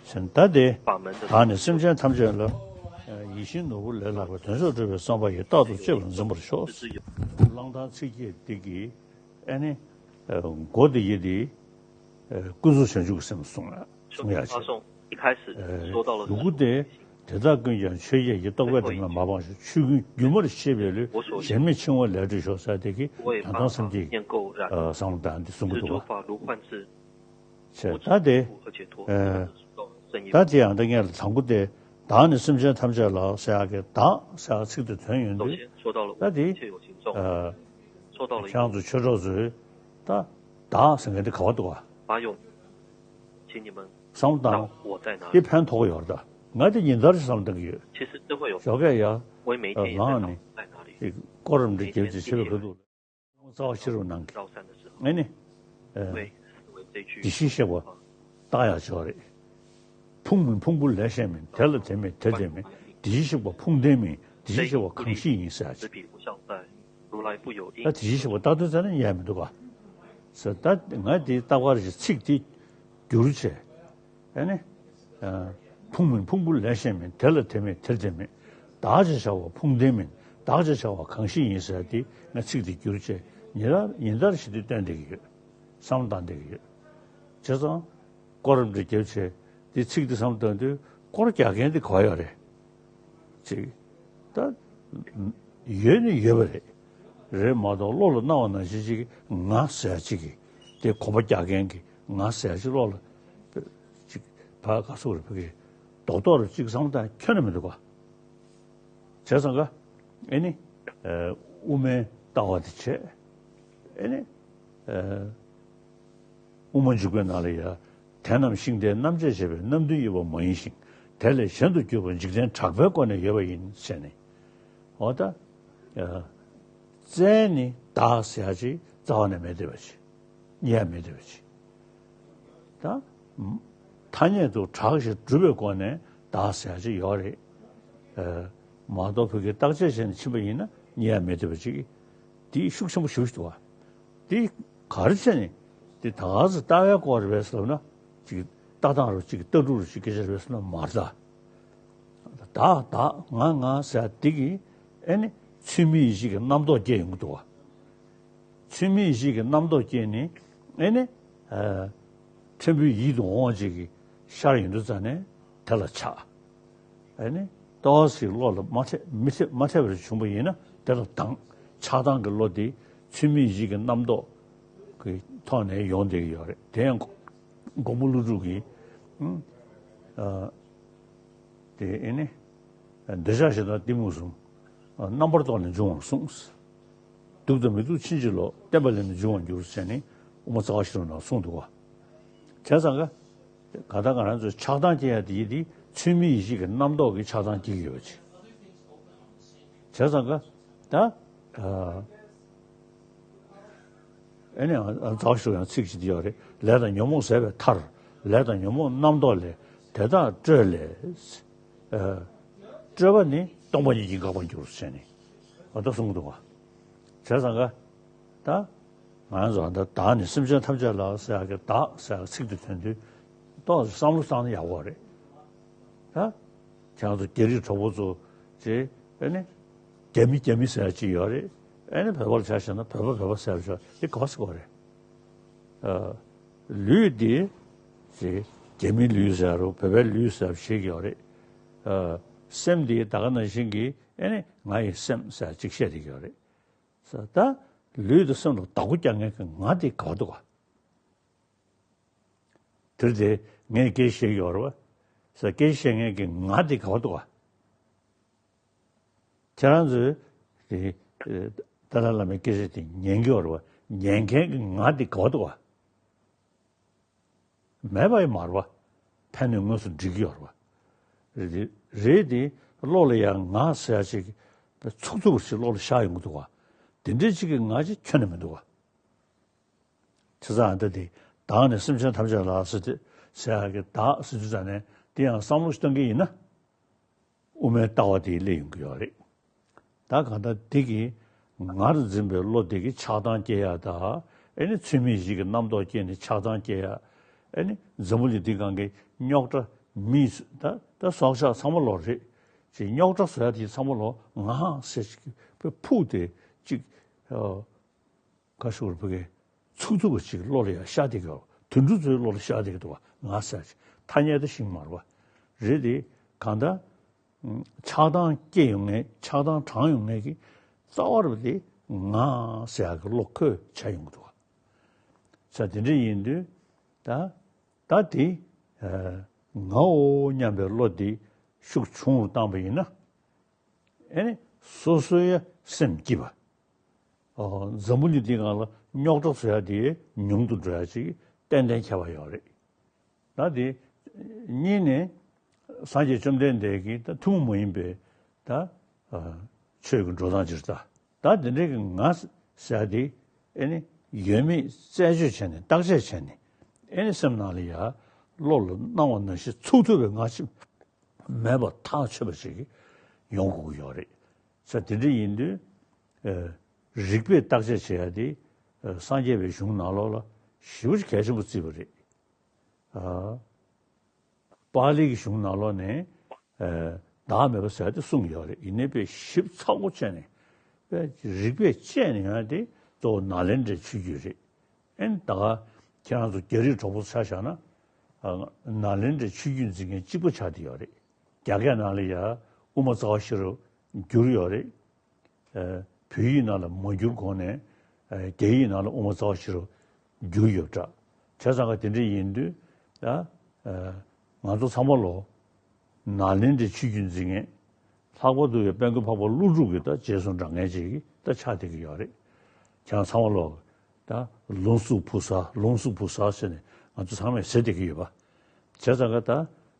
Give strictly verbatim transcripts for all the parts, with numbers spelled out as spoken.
ཟེར་ད་དེ། བདག་ནི་སེམས་ཅན་ཐམས་ཅད་ལ། ཡིད་བཞིན་ནོར་བུ་ལས་ལྷག་པའི་དོན་མཆོག་སྒྲུབ་པའི་བསམ་པ་ཡིས་རྟག་ཏུ་གཅེས་པར་འཛིན་པར་ཤོག། གླང་ཐང་ཚིག་བརྒྱད་འདི་གིས་ཨ་ནི། མགོ་དེ་ཡི་དེ། ཀུན་རྫོབ་བྱང་ཆུབ་ཀྱི་སེམས་གསུང་ཡ་གསུང་ཡ་ཆེ། གཟུགས་སྐུ་དེ། དེ་དག་ཀུན་ཀྱང་ཆོས་བརྒྱད་ཀྱི་རྟོག་པས་དེ་མེད་མ་སྤངས་ཤིང་ཆོས་ཀུན་སྒྱུ་མར་ཤེས་པའི་ལུས་གཞན་མེད་འཆིང་བ་ལས་གྲོལ་ཤོག་ཟེར་དེ་གིས་དོན་དམ་སེམས་བསྐྱེད་ཀྱི་བསམ་བློ་བཏང་འདི་གསུང་གི་འདུག་བ། ཆེ་ད་དེ། ད་དེ་ཡང་ད་ངས་ལ་དང་པོ་དེ། བདག་ནི་སེམས་ཅན་ཐམས་ཅད་ལ་ཟེར་ཡག་གི་བདག་ཟེར་ཡག་ཚིག་དེ་དོན་ཡོད་དུས། ད་དེ། ཁྱེད་རང་ཚོ་ཆོས་གྲོགས་ཚོས་ད་བདག་ཟེར་མཁན་དེ་ག་བ་འདུག་ག། བསམ་བློ་བཏང་། དེ་ཕན་ཐོགས་ཡོད་རེད་ད། ང་དེ་ཉིན་ལྟར་ཞིག་བསམ་བློ་བཏང་གི་ཡོད། ཞོགས་ཀས་ཡ། ལངས་ནས། སྐོར་རམ་འདྲ་རྒྱབ་ཅིག་བྱེད་པའི་ཁ་ཐུག་རྩ་བ་ཤེས་རབ་ནང་གི། ཨེ་ནི། བདེ་གཤེགས་གཤེགས་པ། བཏགས་ཡག་ཅིག་ཡོད་རེད། ཕུང་མིན་ཕུང་པོ་ལས་གཞན་མིན། དེ་ལ་དེ་མེད་དེ་དེ་མེད། བདེ་གཤེགས་གཤེགས་པ་ཕུང་ལྡན་མིན། བདེ་གཤེགས་གཤེགས་པ་གང་ཞིག་ཡིན་ཟེར་ཡག་ཅིག་ད་བདེ་གཤེགས་གཤེགས་པ་བཏགས་དོན་ཟེར་ན་ཡལ་མི་འདུག་ག། ཟེར་ད་ང་དེ་རྟག་པར་ཞིག་ཚིག་དེ་བསྒྱུར་བྱས། ཨེ་ནི། ཕུང་མིན་ཕུང་པོ་ལས་གཞན་མིན། དེ་ལ་དེ་མེད་དེ་དེ་མེད། བདག་ཅེས་བྱ་བ་ཕུང་ལྡན་མིན། བདག་ཅེས་བྱ་བ་གང་ཞིག་ཡིན་ཟེར་ཏེ་ང་ཚིག་དེ་བསྒྱུར་བྱས་ཉིན་ལྟར་ཉིན་ལྟར་ཞིག་དེ་བསྟན་བསྡད་ཀྱི་ཡོད། བསམ་བློ་བཏང་བསྡད་ཀྱི་ཡོད། བྱས་ཙང་། སྐོར་རམ་འདྲ་རྒྱབ་བྱས་དེ་ཚིག་དེ་བསམ་བློ་བཏང་དུས་སྐོར་རྒྱག་མཁན་དེ་ག་པར་ཡོད་རེད། ཅིག་ད། ཡོད་ནི་ཡོད་པ་རེད། རེད་མ་གཏོགས་བློ་ལ་སྣང་བ་ནང་བཞིན་ཅིག་ང་ཟེར་ཅིག་གིས་དེ་གོམ་པ་རྒྱག་མཁན་གྱི་ང་ཟེར་ཅིག་བློ་ལ་ཅིག་ཕར་ག་སོགས་རེད་བོད་སྐད་རྡོག་རྡོག་རེ་ཅིག་བསམ་བློ་བཏང་ཁྱོན་ནས་མི་འདུག་ག། བྱས་ཙང་ག་ཨེ་ནི། དབུ་མའི་ལྟ་བ་དེ་བྱས། ཨེ་ནི། དབུ་མ་འཇུག་པའི་ནང་ལ་ཡ། དེ་རྣམས་ཤིང་རྟའི་རྣམ་བཅད་བྱས་པའི་རྣམ་བདུན་དབྱེ་བ་མ་ཡིན་ཞིང་། དེ་ལས་གཞན་དུ་གྱུར་པ་འཇིག་རྟེན་གྲགས་པའི་སྒོ་ནས་ཡོད་པ་ཡིན་ཟེར་ནས། འོ་ད། རྩ་ནི་བདག་ཟེར་ཡ་ཅིག་རྩ་བ་ནས་མེད་བསྡད་པ་ཅིག་རྙེད་ཡ་མེད་བསྡད་པ་ཅིག་ད། ཐ་སྙད་དུ་གྲགས་ཤིང་གྲུབ་པའི་སྒོ་ནས་བདག་ཟེར་ཡ་ཅིག་ཡོད་རེད། མ་གཏོགས་བོད་ཀྱི་རྟགས་ཆད་བྱས་ནས་ཕྱིན་པ་ཡིན་ན་རྙེད་ཡ་མེད་བསྡད་པ་ཅིག་དེ་ཤུགས་ཆེན་པོ་ཞེ་པོ་ཞིག་འདུག་བ། དེ་ག་རེ་བྱས་ནས་དེ་ད་ག་ཟེ་ལྟ་བའི་སྐོར་རེད་པས་ཟེར་ལབ་ན། ཅིག་ལྟ་སྟངས་རུ་ཅིག་ལྟ་གྲུབ་རུ་ཅིག་སྐད་ཆ་རེད་པས་ཟེར་ན་མ་རེད་ད། བདག་བདག་ང་ང་ཟེར་དེ་གིས་ཨེ་ནི་ཚུལ་མིན་ཡིད་བྱེད་ཀྱི་རྣམ་རྟོག་སྐྱེ་ཡོང་གི་འདུག་བ། ཚུལ་མིན་ཡིད་བྱེད་ཀྱི་རྣམ་རྟོག་སྐྱེས་ནས་ཨེ་ནི། ཕྲན་བུའི་ཡིད་དུ་འོང་བ་ཅིག་གི་ཤར་ཡོང་དུས་ཙ་ནས་དེ་ལ་ཆགས། ཨེ་ནི། ལྟོ་བ་ཞིག་བློ་ལ་མ་འཕྲད་མི་འཕྲད་མ་འཕྲད་པ་ཞིག་བྱུང་བ་ཡིན་ན་དེ་ལ་སྡང་། ཆགས་སྡང་གི་བློ་དེ་ཚུལ་མིན་ཡིད་བྱེད་ཀྱི་རྣམ་རྟོག་གི་ཐོག་ནས་ཡོང་བསྡད་ཀྱི་ཡོད་རེད། དེ་ཡང་མགོན་པོ་ཀླུ་སྒྲུབ་ཀྱིས། དེ་ཨེ་ནི། འདོད་ཆགས་ཞེ་སྡང་གཏི་མུག་གསུམ། རྣམ་པར་རྟོག་ལས་འབྱུང་བར་གསུངས། སྡུག་དང་མི་སྡུག་ཕྱིན་ཅི་ལོག་བརྟེན་པ་ལས་ནི་འབྱུང་བར་འགྱུར་ཟེར་ནས་དབུ་མ་རྩ་བ་ཤེས་རབ་ནང་གསུངས་འདུག་བ། བྱས་ཙང་ག། ག་ད་ང་རང་ཚོས་ཆགས་སྡང་སྐྱེ་ཡ་དེ་ཡི་དེ་ཚུལ་མིན་ཡིད་བྱེད་ཀྱི་རྣམ་རྟོག་གིས་ཆགས་སྡང་སྐྱེ་གི་ཡོད་པ་ཅིག་བྱས་ཙང་ག། ད། ཨེ་ནི་རྩ་བ་ཤེས་རབ་ཡང་ཚིག་ཅིག་དེ་ཡོད་རེད། ལས་དང་ཉོན་མོངས་ཟད་པའི་མཐར། ལས་དང་ཉོན་མོངས་རྣམ་རྟོག་ལས། དེ་དག་སྤྲོས་ལས། སྤྲོས་པ་ནི་སྟོང་པ་ཉིད་ཀྱིས་འགག་པར་འགྱུར་ཟེར་ནས་འོ་ད་གསུངས་འདུག་བ། བྱས་ཙང་ག། ད། ང་ཚོ་ད་བདག་ནི་སེམས་ཅན་ཐམས་ཅད་ལ་ཟེར་ཡག་གི་བདག་ཟེར་ཡག་ཚིག་དེ་ཐོན་དུས་ཏོག་ཙམ་བསམ་བློ་བཏང་ན་ཡག་པོ་རེད། ད། ཁྱེད་རང་ཚོ་རྒྱ་རིགས་གྲོགས་པོ་ཚོ་ཅེས་ཨེ་ནི། རྒྱ་མི་རྒྱ་མི་ཟེར་ཡག་ཅིག་ཡོད་རེད། ཨེ་ནི་བོད་པ་ལ་ཆ་བཞག་ན་བོད་པ་བོད་པ་ཟེར་ཡག་ཅིག་ཡོད་རེད། དེ་ག་པར་ཟེར་དགོས་རེད། ལུས་འདི། ཅེས། རྒྱ་མིའི་ལུས་ཟེར་རུ་བོད་པའི་ལུས་ཟེར་བ་ཞིག་ཡོད་རེད། སེམས་འདི་ད་ག་ནང་བཞིན་གྱི་ཨེ་ནི་ང་ཡི་སེམས་ཟེར་ཅིག་བཤད་བསྡད་ཀྱི་ཡོད་རེད། ད་ལུས་དང་སེམས་ལ་བདག་པོ་རྒྱག་མཁན་གྱི་ང་དེ་ག་པར་འདུག་ག། དེར་དེ་ངས་སྐད་ཆ་བཤད་ཀྱི་ཡོད་རེད་བ། ཟེར་སྐད་ཆ་བཤད་མཁན་གྱི་ང་དེ་ག་པར་འདུག་ག། ཁྱེད་རང་ཚོས་དེ་ཏཱ་ལའི་བླ་མའི་སྐད་ཆ་དེ་ཉན་གྱི་ཡོད་རེད་བ། ཉན་མཁན་གྱི་ང་དེ་ག་པར་འདུག་ག། མེད་པ་ཡིན་མ་རེད་བ། ཕན་ནུས་དངོས་སུ་འགྲིག་གི་ཡོད་རེད་བ། རེད་དེ་རེད་དེ་བློ་ལ་ཡང་ང་ཟེར་ཡག་ཅིག་ཚུགས་ཚུགས་པ་ཞིག་བློ་ལ་ཤར་ཡོང་གི་འདུག་བ། དེ་འདྲའི་ཅིག་གི་ང་ཅིག་ཁྱོན་ནས་མི་འདུག་བ། བྱས་ཙང་ཨ་ད་དེ་བདག་ནི་སེམས་ཅན་ཐམས་ཅད་ལ་ཟེར་ཏེ་ཟེར་ཡག་གི་བདག་ཟེར་དུས་ཙ་ནས་དེ་ཡང་བསམ་བློ་ཞིག་གཏོང་གི་ཡིན་ན། དབུ་མའི་ལྟ་བ་དེ་སླེབས་ཡོང་གི་ཡོད་རེད། ད་གང་ལྟར་དེ་གིས་ང་རུ་འཛིན་པའི་བློ་དེ་གིས་ཆགས་སྡང་སྐྱེ་ཡག་དང་ཨེ་ནི་ཚུལ་མིན་ཡིད་ཀྱི་རྣམ་རྟོག་སྐྱེས་ནས་ཆགས་སྡང་སྐྱེ་ཡག་ཨེ་ནི་འཛམ་བུ་གླིང་འདི་སྒང་གི་རྙོག་དྲ་ མིས་ད་ད་སྲོག་ཆགས་ཚང་མ་ལོ་རེད། ཅིག་རྙོག་དྲ་བཟོ་ཡ་དེ་ཚང་མ་ལོ་ང་ཟེར་ཅིག་ཕུག་སྟེ་ཅིག་ཁ་ཤོར་བུ་གའི་ཚུགས་ཐུབ་པ་ཅིག་བློ་ལ་ཡ་ཤར་བསྡད་ཀྱི་ཡོད། དུད་འགྲོ་ཚོའི་བློ་ལ་ཤར་བསྡད་ཀྱི་འདུག་བ། ང་ཟེར་ཅིག་ཐ་སྙད་ད་ཤིང་མར་བ་རེད་དེ། གང་ལྟར་ཆགས་སྡང་སྐྱེ་ཡོང་ངེས། ཆགས་སྡང་དྲངས་ཡོང་ངེས་ཀྱི་རྩ་བ་རུ་དེ་ང་ཟེར་ཡག་གི་བློ་ཁོལ་ཆགས་ཡོང་གི་འདུག་བ། ས་དེ་འདྲ་ཡིན་དུས་ད་ད་དེ་ངའོ་སྙམ་པའི་བློ་དེ་ཤུགས་ཆུང་རུ་བཏང་པ་ཡིན་ན། ཨེ་ནི་སོ་སོའི་སེམས་སྐྱིད་པ། འཛམ་བུ་གླིང་འདིའི་ནང་ལ་རྙོག་དྲ་བཟོ་ཡ་དེ་ཉུང་དུ་འགྲོ་ཡ་ཅིག་གཏན་གཏན་ཁྱད་པར་ཡོད་རེད། ད་དེ་གཉིས་ནས་སངས་རྒྱས་བཅོམ་ལྡན་འདས་ཀྱི་ད་ཐུན་མོང་མ་ཡིན་པའི་ད་ཆོས་ཀྱི་འགྲོ་སྟངས་ཅིག་ད་ད་དེ་འདྲའི་གི་ང་ཟེར་ཡ་དེ་ཨེ་ནི་ཡོད་མེད་རྩད་གཅོད་བྱས་ནས་བརྟག་དཔྱད་བྱས་ནས་ཨེ་ནི་སེམས་ནང་ལ་ཡ་བློ་ལ་སྣང་བ་ནང་བཞིན་ཚུགས་ཐུབ་པའི་ང་ཅིག་མེད་པ་ཐག་ཆོད་པ་ཞིག་ཡོང་དགོས་ཀྱི་ཡོད་རེད། ས་དེ་འདྲ་ཡིན་དུས་རིགས་པས་བརྟག་དཔྱད་བྱེད་ཡ་དེ་སངས་རྒྱས་པའི་གཞུང་ནང་ལོགས་ལ་ཞེ་པོ་ཅིག་གལ་ཆེན་པོ་བརྩིས་པ་རེད། པཱ་ལི་གི་གཞུང་ནང་ལོགས་ནས་བདག་མེད་པ་ཟེར་ཡ་དེ་གསུངས་ཡོད་རེད། ཡིན་ནའི་དཔེ་ཞིབ་ཚགས་པོ་བྱས་ནས་དཔེ་རིགས་པས་དཔྱད་ནས་ཡོང་ཡ་དེ་གཙོ་བོ་ནཱ་ལེནྡྲའི་ཆོས་བརྒྱུད་རེད། ཨེ་ནི་ད་ག་ཁྱེད་རང་ཚོ་རྒྱ་རིགས་གྲོགས་པོ་ཆ་བཞག་ན། ནཱ་ལེནྡྲའི་ཆོས་བརྒྱུད་འཛིན་མཁན་གཅིག་པ་ཆགས་བསྡད་ཡོད་རེད། རྒྱ་སྐད་ནང་ལ་ཡ་དབུ་མ་རྩ་བ་ཤེས་རབ་བསྒྱུར་ཡོད་རེད། བོད་ཡིག་ནང་ལ་མ་བསྒྱུར་གོང་ནས་རྒྱ་ཡིག་ནང་ལ་དབུ་མ་རྩ་བ་ཤེས་རབ་བསྒྱུར་ཡོད་འདྲ། བྱས་ཙང་ག་དེ་འདྲ་ཡིན་དུས་ད་ང་ཚོ་ཚང་མ་ལོ་ནཱ་ལེནྡྲའི་ཆོས་བརྒྱུད་འཛིན་མཁན་ལྷག་པར་དུ་ཡ་དཔལ་མགོན་འཕགས་པ་ཀླུ་སྒྲུབ་ཀྱི་ད་རྗེས་སུ་འབྲང་མཁན་ཅིག་ད་ཆགས་བསྡད་ཀྱི་ཡོད་རེད། ཁྱེད་རང་ཚང་མ་ལོ་ད་ལུང་གཟུགས་བུ་གསར་ལུང་གཟུགས་བུ་གསར་ཟེར་ནས་ང་ཚོ་ཚང་མས་ཟེར་བསྡད་ཀྱི་ཡོད་པ། བྱས་ཙང་ག་ད་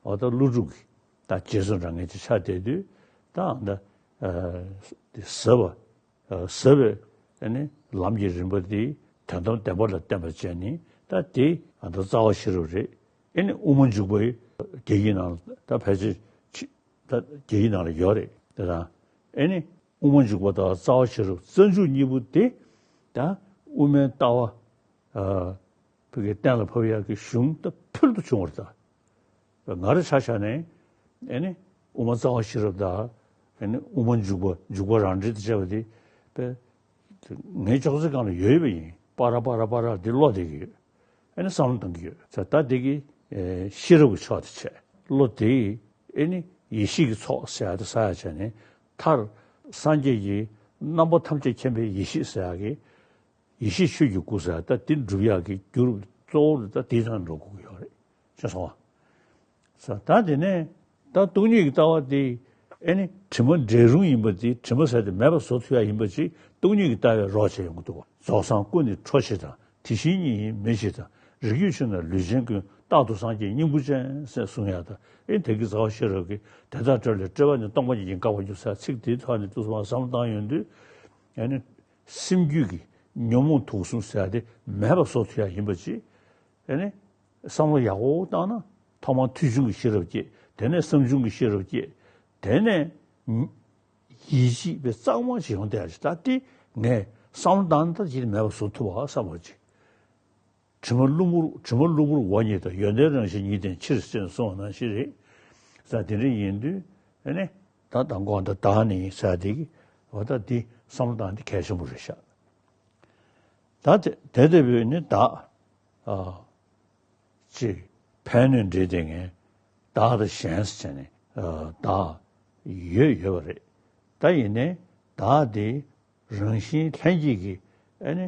འོ་ད་ཀླུ་སྒྲུབ་ཀྱི་ད་རྗེས་སུ་འབྲང་མཁན་ཅིག་ཆགས་བསྡད་དུས་ད་ཨ་ད་ཟབ་པ། ཟབ་པའི་ཨ་ནི་ལམ་གྱི་རིམ་པ་འདི་དོན་དམ་བདེན་པ་ལ་བརྟེན་པར་བྱས་ནས་ད་དེ་ཨ་ད་རྩ་བ་ཤེས་རབ་རེད། ཨ་ནི་དབུ་མ་འཇུག་པའི་རྒྱ་ཡིག་ནང་ད་ཕལ་ཆེར་ད་རྒྱ་ཡིག་ནང་ལ་ཡོད་རེད། དེ་དང་ཨ་ནི་དབུ་མ་འཇུག་པ་དང་རྩ་བ་ཤེས་རབ་རྩ་འཇུག་གཉིས་པོ་དེ་ད་དབུ་མའི་ལྟ་བ་ཨ་བོད་ཀྱི་གཏན་ལ་ཕབ་ཡག་གི་གཞུང་ད་ཕུལ་དུ་བྱུང་བ་རེད་ད། ང་རང་ཆ་བཞག་ནས་ཨེ་ནི་དབུ་མ་རྩ་བ་ཤེས་རབ་དང་ཨེ་ནི་དབུ་མ་འཇུག་པ་འཇུག་པ་རང་འགྲེལ་དུ་བྱས་པ་དེ་དཔེ་ངའི་ཅོག་ཙེ་སྒང་ལ་ཡོད་པ་ཡིན། པ་ར་པ་ར་པ་ར་འདི་ཀློག་བསྡད་ཀྱི་ཡོད། ཨེ་ནི་བསམ་བློ་གཏོང་གི་ཡོད། ད་ལྟ་འདི་གི་ཤེས་རབ་ཀྱི་ཕྱོགས་དེ་བྱས་ཀློག་དེ་ཨེ་ནི་ཡེ་ཤེས་ཀྱི་ཚོགས་ཟེར་ཡ་དེ་ཟ་ཡ་བྱས་ནས་མཐར་སངས་རྒྱས་ཀྱི་རྣམ་པ་ཐམས་ཅད་མཁྱེན་པའི་ཡེ་ཤེས་ཟེར་ཡ་གི་ཡེ་ཤེས་ཆོས་ཀྱི་སྐུ་ཟེར་ད་དེ་སྒྲུབ་ཡག་གི་རྒྱུ་རུ་གཙོ་བོ་རུ་ད་དེའི་ནང་འགྲོ་དགོས་ཀྱི་ཡོད་རེད། ཤེས་སོང་ང་། ད་དེ་ནས་ད་སྟོང་ཉིད་ཀྱི་ལྟ་བ་དེ་ཨེ་ནི་དྲི་མ་འབྲལ་རུང་ཡིན་པ་དེ་དྲི་མ་ཟེར་དེ་མེད་པ་བཟོ་ཐུབ་ཡག་ཡིན་པ་ཅིག་སྟོང་ཉིད་ཀྱི་ལྟ་བས་རོགས་བྱས་ཡོང་གི་འདུག་བ། རྫོགས་སངས་སྐུ་ནི་འཕྲོ་ཕྱིར་དང་། དེ་བཞིན་ཉིད་ཡིན་མི་ཕྱིར་དང་། རིགས་རྒྱུད་ཆུང་ན་ལུས་ཅན་ཀུན། རྟག་ཏུ་སངས་རྒྱས་སྙིང་པོ་ཅན། ཟེར་གསུང་ཡག་ད་ཨེ་དེ་གི་རྩ་བ་ཤེས་རབ་ཀྱི་དེ་ལྟར་སྤྲོས་ལས་སྤྲོས་པ་ནི་སྟོང་པ་ཉིད་ཀྱིས་འགག་པར་འགྱུར་ཟེར་ཚིག་དེའི་ཐོག་ནས་ཏུ་སོང་བ་བསམ་བློ་བཏང་ཡོང་དུས་ཨེ་ནི། སེམས་རྒྱུད་ཀྱི་ཉོན་མོངས་དུག་གསུམ་ཟེར་ཡ་དེ་མེད་པ་བཟོ་ཐུབ་ཡ་ཡིན་པ་ཅིག་ཨེ་ནི། བསམ་བློ་ཡག་པོ་བཏང་ན་ཐོག་མར་ཐོས་བྱུང་གི་ཤེས་རབ་སྐྱེ། དེ་ནས་བསམ་བྱུང་གི་ཤེས་རབ་སྐྱེ། དེ་ནས་ཡིད་ཆེས་པའི་གཙང་མ་ཞིག་ཡོང་བསྡད་ཡ་ཅིག་ད་དེ་ངས་བསམ་བློ་བཏང་ན་ད་ཅིག་མེད་པ་བཟོ་ཐུབ་པ་བསམ་པ་ཅིག་དྲི་མ་གློ་བུར་དྲི་མ་གློ་བུར་འོ་ཉིད་དང་། ཡོན་ཏན་རང་བཞིན་ཉིད་ལྡན་ཕྱིར། ཅེས་གསུངས་པ་ནང་བཞིན་རེད། ས་དེ་འདྲ་ཡིན་དུས་ཨེ་ནི་ད་དང་གོང་དུ་བདག་ནི་ཟེར་དེ་གི་འོ་ད་འདི་བསམ་བློ་བཏང་འདི་གལ་ཆེན་པོ་རེད་ཤག་ད་དེ་དེ་ལྟ་བུའི་ནི་བདག་ཨ་ཅེས་ཕན་གནོད་འབྲེལ་ལྡན་ངན་བདག་དང་གཞན་ཟེར་ནས་ཨ་བདག་ཡོད་ཡོད་པ་རེད། ད་ཡིན་ནའི་བདག་དེ་རང་བཞིན་ལྷན་སྐྱེས་ཀྱི་ཨེ་ནི་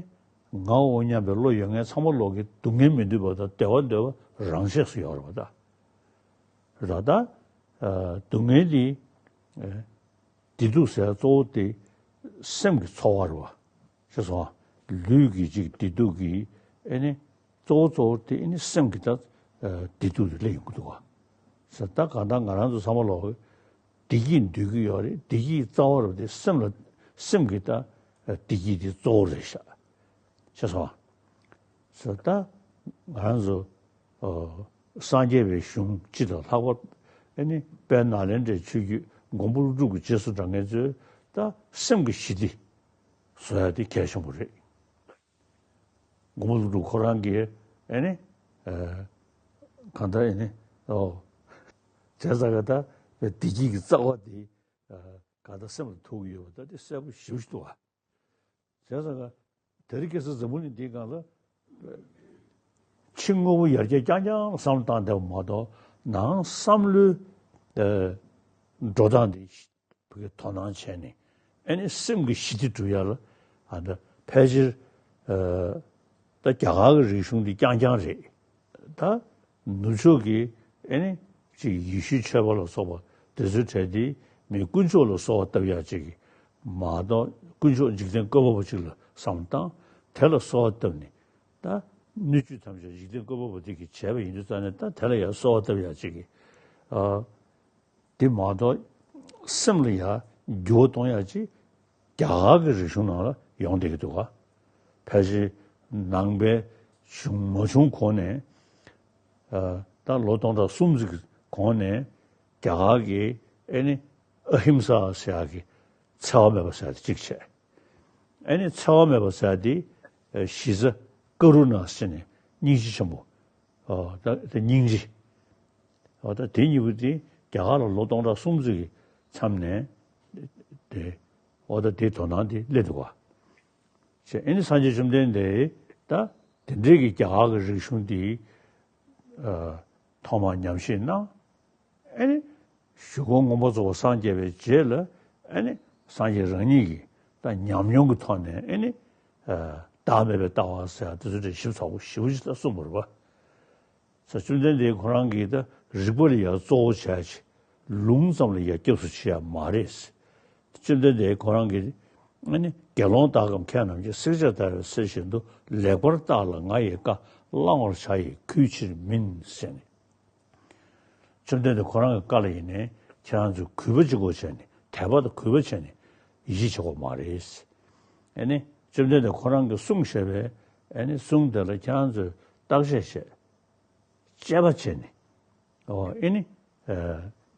ངའོ་སྙམ་པའི་བློ་ཡོད་མཁན་ཚང་མ་ལོག་གི་སྡུག་བསྔལ་མི་འདོད་པ་དང་བདེ་བ་འདོད་པ་རང་ཆས་སུ་ཡོད་རེད་པ། ད་རེད་ད། སྡུག་བསྔལ་འདི་བདེ་སྡུག་ཟེར་གཙོ་བོ་དེ་སེམས་ཀྱི་ཚོར་བ་རེད་པ། ཤེས་སོང་། ལུས་ཀྱི་ཅིག་བདེ་སྡུག་གི་ཨེ་ནི་གཙོ་བོ་གཙོ་བོ་དེ་ཨེ་ནི་སེམས་ཀྱི་ད་བདེ་སྡུག་དེ་སླེབས་ཡོང་གི་འདུག་བ། ཟེར་ད་གང་ལྟར་ང་རང་ཚོ་ཚང་མ་ལོག་གི་བདེ་སྐྱིད་འདོད་ཀྱི་ཡོད་རེད། བདེ་སྐྱིད་རྩ་བ་རུ་དེ་སེམས་ལ་སེམས་ཀྱི་ད་བདེ་སྐྱིད་དེ་གཙོ་བོ་རེད་ཤག་ཤེས་སོང་། ཟེར་ད་ང་རང་ཚོ་སངས་རྒྱས་པའི་གཞུང་སྤྱི་དང་ལྷག་པར་ཨེ་ནི་དཔལ་ནཱ་ལེནྡྲའི་ཆོས་བརྒྱུད་མགོན་པོ་ཀླུ་སྒྲུབ་ཀྱི་རྗེས་སུ་འབྲང་མཁན་ཚོས་ད་སེམས་ཀྱི་ཞི་བདེ་བཟོ་ཡ་དེ་གལ་ཆེན་པོ་རེད། མགོན་པོ་ཀླུ་སྒྲུབ་ཁོ་རང་གིས་ཨེ་ནི་གང་ལྟར་ཨེ་ནི་ཨོ་ བྱས་ཙང་ག་ད་བདེ་སྐྱིད་ཀྱི་རྩ་བ་དེ་གང་ལྟར་སེམས་ལ་ཐུག་གི་ཡོད་པ་ད་དེ་གསལ་པོ་ཞེ་པོ་ཞིག་འདུག་བ། བྱས་ཙང་ག་དེ་རིང་ཁ་སང་འཛམ་བུ་གླིང་འདིའི་སྒང་ལ་ཕྱི་དངོས་པོ་ཡར་རྒྱས་རྐྱང་རྐྱང་ལ་བསམ་བློ་བཏང་བསྡད་པ་མ་གཏོགས་ནང་བསམ་བློའི་ཨ་འགྲོ་སྟངས་འདི་བོད་ཀྱི་དོ་སྣང་བྱས་ནས་ཨ་ནི་སེམས་ཀྱི་ཞི་བདེ་སྒྲུབ་ཡ་ལ་ཨ་ད་ཕལ་ཆེར་ཨ་ད་རྒྱ་གར་གྱི་རིག་གཞུང་འདི་རྐྱང་རྐྱང་རེད། ད་ནུབ་ཕྱོགས་ཀྱི་ཨ་ནི་ཅིག་ཡེ་ཤུའི་ཆོས་པ་ལ་སོགས་པ་དེ་ཚོའི་གྲས་འདི་མི་དཀོན་མཆོག་ལ་གསོལ་བ་བཏབ་ཡ་ཅིག་གི་མ་གཏོགས་དཀོན་མཆོག་འཇིག་རྟེན་བཀོད་པ་པོ་ཅིག་ལ་བསམ་བློ་བཏང་དེ་ལ་གསོལ་བ་བཏབ་ནས་ད་སྣོད་བཅུད་ཐམས་ཅད་འཇིག་རྟེན་བཀོད་པ་པོ་དེ་གིས་བྱས་པ་ཡིན་དུས་ཙང་ནས་ད་དེ་ལ་ཡང་གསོལ་བ་བཏབ་ཡ་ཅིག་གི་ཨ། དེ་མ་གཏོགས་སེམས་ལ་ཡང་འགྱུར་བ་གཏོང་ཡ་ཅིག་རྒྱ་གར་གྱི་རིག་གཞུང་ནང་ལ་ཡོང་བསྡད་ཀྱི་འདུག་ག་ཕལ་ཆེར་ནང་པའི་བྱུང་མ་བྱུང་གོང་ནས་ཨ་ད་ལོ་སྟོང་ཕྲག་གསུམ་ཙམ་གྱི་གོང་ནས་རྒྱ་གར་གྱི་ཨེ་ནི་ཨ་ཧིམ་ས་ཟེར་ཡག་གི་འཚེ་བ་མེད་པ་ཟེར་ཡག་དེ་གཅིག་བྱས། ཨེ་ནི་འཚེ་བ་མེད་པ་ཟེར་ཡག་དེ་ཨ་གཞི་རྩ་ཀ་རུ་ཎ་ཟེར་ནས་སྙིང་རྗེ་ཆེན་པོ། ཨོ་ད་ད་སྙིང་རྗེ། ཨོ་ད་དེ་གཉིས་པོ་དེ་རྒྱ་གར་ལ་ལོ་སྟོང་ཕྲག་གསུམ་ཙམ་གྱི་མཚམས་ནས་དེ་ཨོ་ད་དེ་དོ་སྣང་དེ་སླེབས་འདུག་ག་ཅེས་ཨེ་ནི་སངས་རྒྱས་བཅོམ་ལྡན་འདས་ད་དེ་འདྲའི་གི་རྒྱ་གར་གྱི་རིག་གཞུང་དེ་ཨ་ཐོག་མར་ཉམས་བཞེས་གནང་། ཨེ་ནི་གཞུག་གུ་མངོན་པར་རྫོགས་པར་སངས་རྒྱས་པའི་རྗེས་ལ་ཨེ་ནི་སངས་རྒྱས་རང་ཉིད་ཀྱིས་ད་ཉམས་མྱོང་གི་ཐོག་ནས་ཨེ་ནི་ཨ་བདག་མེད་པའི་ལྟ་བ་ཟེར་ཡག་དེ་ཚོ་དེ་ཞིབ་ཚགས་པོ་ཞེ་པོ་ཅིག་ད་གསུངས་པ་རེད་པ། ས་བཅོམ་ལྡན་འདས་ཁོ་རང་གིས་ད་རིག་པ་ལ་ཡང་གཙོ་བོ་བྱས་ཅིག་ལུང་ཙམ་ལ་ཡང་སྐྱབས་སུ་མཆི་ཡ་མ་རེད། བཅོམ་ལྡན་འདས་ཁོ་རང་གིས་ཨ་ནི་དགེ་སློང་དག་གམ་མཁས་རྣམས་ཀྱིས། བསྲེག་བཅད་བརྡར་བའི་གསེར་བཞིན་དུ། ལེགས་པར་བརྟགས་ལ་ང་ཡི་བཀའ། བླང་བར་བྱ་ཡི་གུས་ཕྱིར་མིན་ཟེར་ནས། བཅོམ་ལྡན་འདས་ཁོ་རང་གི་བཀའ་ལ་ཡིན་ནའི་ཁྱེད་རང་ཚོས་གུས་པ་གཅིག་པོ་བྱས་ནས་དད་པ་དང་གུས་པ་བྱས་ནས་ཡིད་ཆེས་བྱེད་དགོས་མ་རེད། ཨ་ནི་བཅོམ་ལྡན་འདས་ཁོ་རང་གིས་གསུངས་བཞག་པའི་ཨ་ནི་གསུང་དེ་ལ་ཁྱེད་རང་ཚོས་བརྟག་དཔྱད་བྱས། དཔྱད་པ་བྱས་ནས། ཨོ་ཨེ་ནི། ཨ་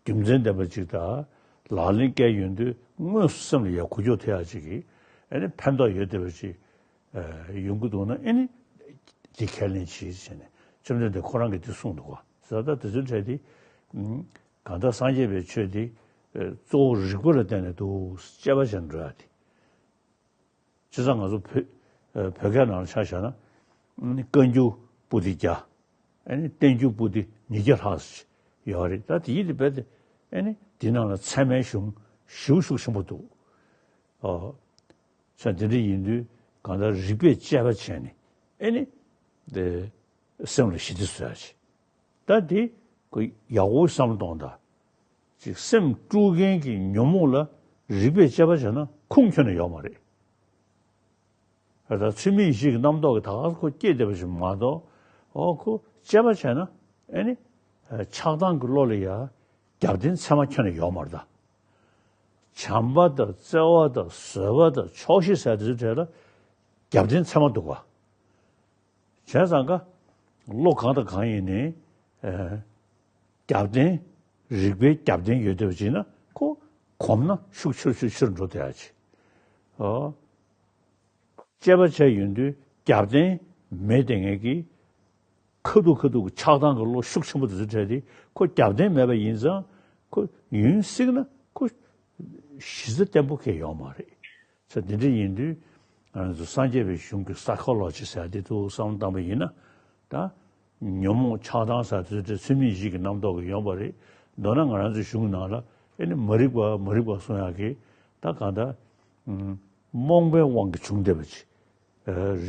རྒྱུ་མཚན་ལྡན་པ་ཅིག་དང་ལག་ལེན་བཀལ་ཡོང་དུས་དངོས་སུ་སེམས་ལ་ཡང་འགུལ་སྐྱོད་ཐེབས་ཡག་ཅིག་གིས་ཨེ་ནི་ཕན་ཐོགས་ཡོད་བསྡད་པ་ཅིག་ཨ་ཡོང་གི་འདུག་ན་ཨེ་ནི། འདི་ཁས་ལེན་བྱེད་ཟེར་ནས་བཅོམ་ལྡན་འདས་ཁོ་རང་གིས་འདི་གསུངས་འདུག་ག་ཟེར་ད་དེ་ཚོའི་གྲས་དེ། ཨ་གང་ལྟར་སངས་རྒྱས་པའི་ཆོས་དེ་ཨ་གཙོ་བོ་རིག་པ་ལ་བརྟེན་ནས་འདུག་དཔྱད་པ་བྱས་ནས་འགྲོ་ཡག་དེ། བྱས་ཙང་ང་ཚོ་བོད་ཨ་བོད་སྐད་ནང་ལ་ཆ་བཞག་ན་ཨ་ནི་བཀའ་འགྱུར་པོ་ཏི་བརྒྱ། ཨ་ནི་བསྟན་འགྱུར་པོ་ཏི་ཉིས་བརྒྱ་ལྷག་ཙམ་ཡོད་རེད། ད་དེ་ཡིན་དུས་རྦད་དེ་ཨ་ནི་འདི་ནང་ལ་ཚད་མའི་གཞུང་ཞེ་པོ་ཤུགས་ཆེན་པོ་འདུག་ཨོ། བྱས་ཙང་འདི་འདྲ་ཡིན་དུས་གང་ལྟར་རིག་པས་དཔྱད་པ་བྱས་ནས་ཨ་ནི་དེ་སེམས་ལ་ཞི་བདེ་བཟོ་ཡག་ཅིག་ད་དེ་ཁོ་ཡག་པོ་བསམ་བློ་གཏོང་དང་། ཅིག་སེམས་དཀྲུག་མཁན་གྱི་ཉོན་མོངས་ལ་རིག་པས་དཔྱད་པ་བྱས་ན་ཁུངས་ཁྱོན་ནས་ཡོད་མ་རེད། ད་ཚུལ་མིན་ཡིད་བྱེད་ཀྱི་རྣམ་རྟོག་གིས་ད་ག་སེ་ཁོ་སྐྱེས་བསྡད་པ་ཞིག་མ་གཏོགས། ཨོ་ཁོ་དཔྱད་པ་བྱས་ན་ཨེ་ནི། ཆགས་སྡང་གི་བློ་ལ་ཡ་རྒྱབ་རྟེན་ཚད་མ་ཁྱོན་ནས་ཡོད་མ་རེད་ད། བྱམས་པ་དང་བརྩེ་བ་དང་བཟོད་པ་དང་ཆོག་ཤེས་ཟེར་དེ་ཚོའི་གྲས་ལ་རྒྱབ་རྟེན་ཚད་མ་འདུག་ག་བྱས་ཙང་ཀ་བློ་གང་དང་གང་ཡིན་ནའི་ཨ་རྒྱབ་རྟེན་རིག་པའི་རྒྱབ་རྟེན་ཡོད་བསྡད་པ་ཅིག་ན་ཁོ་གོམས་ན་ཤུགས་ཆེར་ཆེར་ཆེར་འགྲོ་བསྡད་ཡག་ཅིག་ཨོ། དཔྱད་པ་བྱས་ཡོང་དུས་རྒྱབ་རྟེན་མེད་བསྡད་མཁན་གྱི་ཁ་ཐུག་ཁ་ཐུག་གི་ཆགས་སྡང་གི་བློ་ཤུགས་ཆེན་པོ་དེ་ཚོ་བྲལ་ཏེ་ཁོ་རྒྱབ་རྟེན་མེད་པ་ཡིན་ཙང་ཁོ་ཡུན་བསྲིངས་ན་ཁོ་གཞི་རྩ་བརྟན་པོ་གང་ཡང་ཡོད་མ་རེད། ས་འདི་འདྲ་ཡིན་དུས་ང་རང་ཚོ་སངས་རྒྱས་པའི་གཞུང་གི་ས་ཁོ་ལོ་ཇི་ཟེར་དེ་ཚོ་བསམ་བློ་བཏང་པ་ཡིན་ན་ད་ཉོན་མོངས་ཆགས་སྡང་ཟེར་དེ་ཚོ་ཚུལ་མིན་ཡིད་བྱེད་ཀྱི་རྣམ་རྟོག་གིས་ཡོང་བ་རེད། མདོར་ན་ང་རང་ཚོའི་གཞུང་ནང་ལ་ཨེ་ནི་མ་རིག་པ་མ་རིག་པ་གསུང་ཡག་གི་ད་གང་ལྟར་རྨོངས་པའི་དབང་གིས་བྱུང་བསྡད་པ་ཅིག་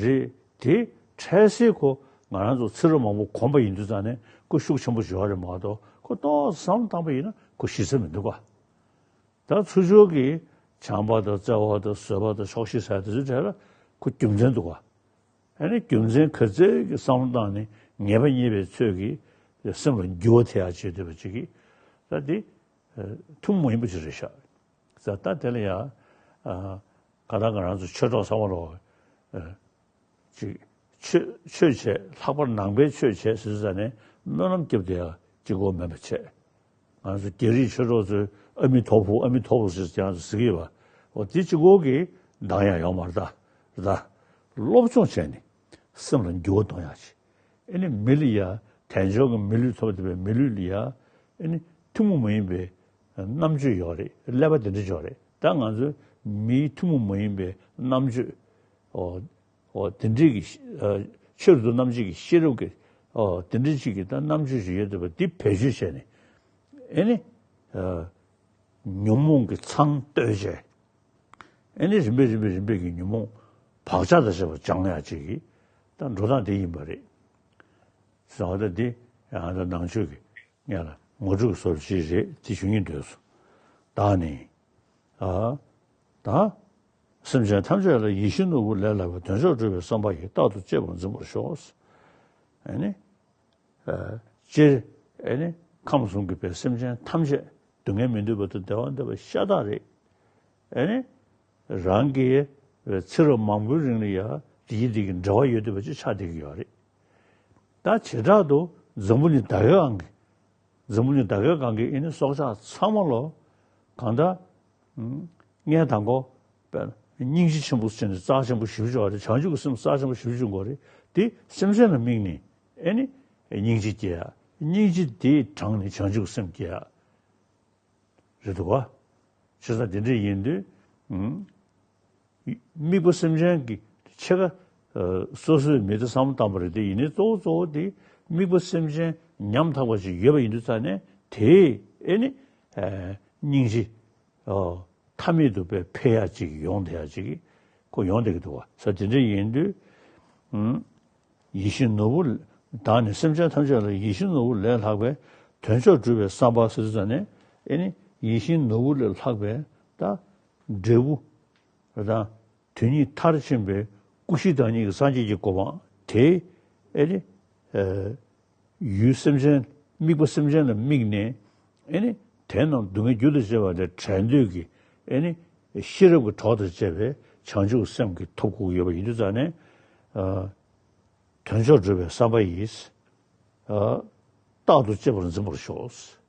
རེད་དེ། འཕྲལ་སེལ་ཁོ་ང་རང་ཚོ་ཚེ་རབས་མང་པོ་གོམས་པ་ཡིན་དུས་ཙང་ནས་ཁོ་ཤུགས་ཆེན་པོ་ཞིག་ཡོད་རེད་མ་གཏོགས་ཁོ་ཏོག་ཙམ་བཏང་པ་ཡིན་ན་ཁོ་གཞི་རྩ་མི་འདུག་ག་ད་ཚུར་ཕྱོགས་ཀྱི་བྱམས་པ་དང་བརྩེ་བ་དང་བཟོད་པ་དང་ཆོག་ཤེས་ཟེར་དེ་ཚོའི་གྲས་ལ་ཁོ་རྒྱུ་མཚན་འདུག་ག་ཨ་ནི་རྒྱུ་མཚན་ག་ཚད་ཀྱི་བསམ་བློ་བཏང་ནས་ངེས་པ་རྙེད་པའི་ཚོད་ཀྱིས་སེམས་ལ་འགྱུར་བ་ཐེབས་ཡག་བྱེད་འདོད་པ་ཅིག་གིས་ད་འདི་ཐུན་མོང་མ་ཡིན་པ་ཅིག་རེད་ཤག་ད་ད་དེ་ལ་ཡང་ག་ད་ང་རང་ཚོ་ཆོས་གྲོགས་ཚང་མ་ལོ། ཅིག་ཆོས་ཆོས་བྱས་ལྷག་པར་ནང་པའི་ཆོས་བྱས་ཟེར་ཙང་ནས་སྨོན་ལམ་བརྒྱབ་བསྡད་ཡག་གཅིག་པོ་མིན་པ་བྱས། ང་ཚོ་རྒྱ་རིགས་ཆོས་གྲོགས་ཚོས་ཨ་མི་ཐོ་ཕུ་ཨ་མི་ཐོ་ཕུ་ཟེར་ཀྱང་ཟེར་གྱི་ཡོད་པ། འོ་དེ་གཅིག་པོ་གིས་འདང་ཡག་ཡོད་མ་རེད་ད། རེད་ད། སློབ་སྦྱོང་བྱས་ནས་སེམས་ལ་འགྱུར་བ་གཏོང་ཡག་ཅིག་ཨེ་ནི་མི་ལ་ཡ་དལ་འབྱོར་གྱི་མི་ལུས་ཐོབ་བསྡད་པའི་མི་ལུས་ལ་ཡ་ཨེ་ནི་ ཐུན་མོང་མ་ཡིན་པའི་རྣམ་དཔྱོད་ཡོད་རེད། ཀླད་པ་དེ་འདྲ་ཡོད་རེད། ད་ང་ཚོའི་མིའི་ཐུན་མོང་མ་ཡིན་པའི་རྣམ་དཔྱོད། ཨོ། ཨོ། དེ་འདྲའི་གི་ཤེས་ཨ། ཆོས་རབ་ཏུ་རྣམ་འབྱེད་ཀྱི་ཤེས་རབ་ཀྱི། ཨོ། དེ་འདྲའི་ཅིག་གི་ད་རྣམ་དཔྱོད་ཅིག་ཡོད་བསྡད་པ་འདི་བེད་སྤྱོད་བྱས་ནས། ཨེ་ནི། ཨ། ཉོན་མོངས་ཀྱི་ཚང་བཏོད་བྱས། ཨེ་ནི་རིམ་པས་རིམ་པས་རིམ་པས་ཀྱི་ཉོན་མོངས་བག་ཆགས་དང་བཅས་པ་སྦྱང་ཡག་ཅིག་གི་ད་འགྲོ་སྟངས་དེ་ཡིན་པ་རེད། ཟེར་བ་ད་འདི་ཡང་ད་ནང་ཆོས་ཀྱི་ངས་ལ་ངོ་སྤྲོད་ཀྱི་བཟོ་འདྲ་ཅིག་རེད། དེ་ཞུ་སྙིང་འདོད་སོང་། བདག་ནི། ཨ། ད། སེམས་ཅན་ཐམས་ཅད་ལ་ཡིད་བཞིན་ནོར་བུ་ལས་ལྷག་པའི་དོན་མཆོག་སྒྲུབ་པའི་བསམ་པ་ཡིས་རྟག་ཏུ་གཅེས་པར་འཛིན་པར་ཤོག། ཨེ་ནི། ཨ། སྤྱིར། ཨེ་ནི། ཁམས་གསུམ་གྱི་བའི་སེམས་ཅན་ཐམས་ཅད་སྡུག་བསྔལ་མི་འདོད་པ་དང་བདེ་བ་འདོད་པ་ཤ་སྟག་རེད། ཨེ་ནི། རང་གི་ཚེ་རབས་མང་པོའི་རིང་ལ་ཡང་དེ་གི་དེ་གི་འབྲེལ་བ་ཡོད་བསྡད་པ་ཅིག་ཆགས་བསྡད་ཀྱི་ཡོད་རེད། ད་བྱེ་བྲག་ཏུ་འཛམ་བུ་གླིང་ད་གའི་སྒང་གི། འཛམ་བུ་གླིང་ད་གའི་སྒང་གི་ཨེ་ནི་སྲོག་ཆགས་ཚང་མ་ལོ། གང་ལྟར། ཨུམ། ངས་དང་པོ། དཔེར་ན་སྙིང་རྗེ་ཆེན་པོ་བྱས་ནས་རྩ་ཆེན་པོ་ཞེ་པོ་ཅིག་ཡོད་རེད། བྱང་ཆུབ་ཀྱི་སེམས་རྩ་ཆེན་པོ་ཞེ་པོ་ཅིག་ཡོད་རེད། དེ་སེམས་ཅན་ལ་དམིགས་ནས་ཨེ་ནི་སྙིང་རྗེ་སྐྱེ་ཡ། སྙིང་རྗེ་དེ་དྲངས་ནས་བྱང་ཆུབ་ཀྱི་སེམས་སྐྱེ་ཡ། རེད་འདུག་ག། བྱས་ཙང་དེ་འདྲ་ཡིན་དུས། ཨུམ། དམིགས་པ་སེམས་ཅན་གྱི་ཕྱེད་ཀ། ཨ། སོ་སོའི་མི་དེ་བསམ་བློ་བཏང་པ་རེད། དེ་ཡིན་ནའི་གཙོ་བོ་གཙོ་བོ་དེ་དམིགས་པ་སེམས་ཅན་ཉམ་ཐག་པ་ཞིག་ཡོད་པ་ཡིན་དུས་ཙང་ནས་དེས་ཨེ་ནི། ཨ། སྙིང་རྗེ། ཨོ། མཐའ་མེད་དུ་དཔེ་འཕེལ་ཡག་ཅིག་ཡོང་བསྡད་ཡག་ཅིག་ཁོ་ཡོང་བསྡད་ཀྱི་འདུག་བ། ས་དེ་འདྲ་ཡིན་དུས། ཨུམ། ཡིད་བཞིན་ནོར་བུ། བདག་ནི་སེམས་ཅན་ཐམས་ཅད་ལ་ཡིད་བཞིན་ནོར་བུ་ལས་ལྷག་པའི་དོན་མཆོག་སྒྲུབ་པའི་བསམ་པ་ཟེར་དུས་ཙང་ནས་ཨེ་ནི་ཡིད་བཞིན་ནོར་བུ་ལས་ལྷག་པའི་ད་འབྲས་བུ། ད་དོན་གཉིས་མཐར་ཕྱིན་པའི་སྐུ་བཞི་བདག་ཉིད་ཀྱི་སངས་རྒྱས་ཀྱི་གོ་འཕང་དེ་ཨེ་ནི། ཨ། ཡུལ་སེམས་ཅན། དམིགས་པ་སེམས་ཅན་ལ་དམིགས་ནས་ཨེ་ནི་དེ་རྣམས་སྡུག་བསྔལ་རྒྱུ་དང་བཅས་པ་ལས་བྲལ་འདོད་ཀྱི་ཨེ་ནི་ཤེས་རབ་ཀྱི་གྲོགས་དང་བཅས་པའི་བྱང་ཆུབ་སེམས་ཀྱི་ཐོབ་དགོས་ཀྱི་ཡོད་པ་ཡིན་དུས་ཙང་ནས། ཨ། དོན་མཆོག་སྒྲུབ་པའི་བསམ་པ་ཡིས། ཨ། རྟག་ཏུ་གཅེས་པར་འཛིན་པར་ཤོག།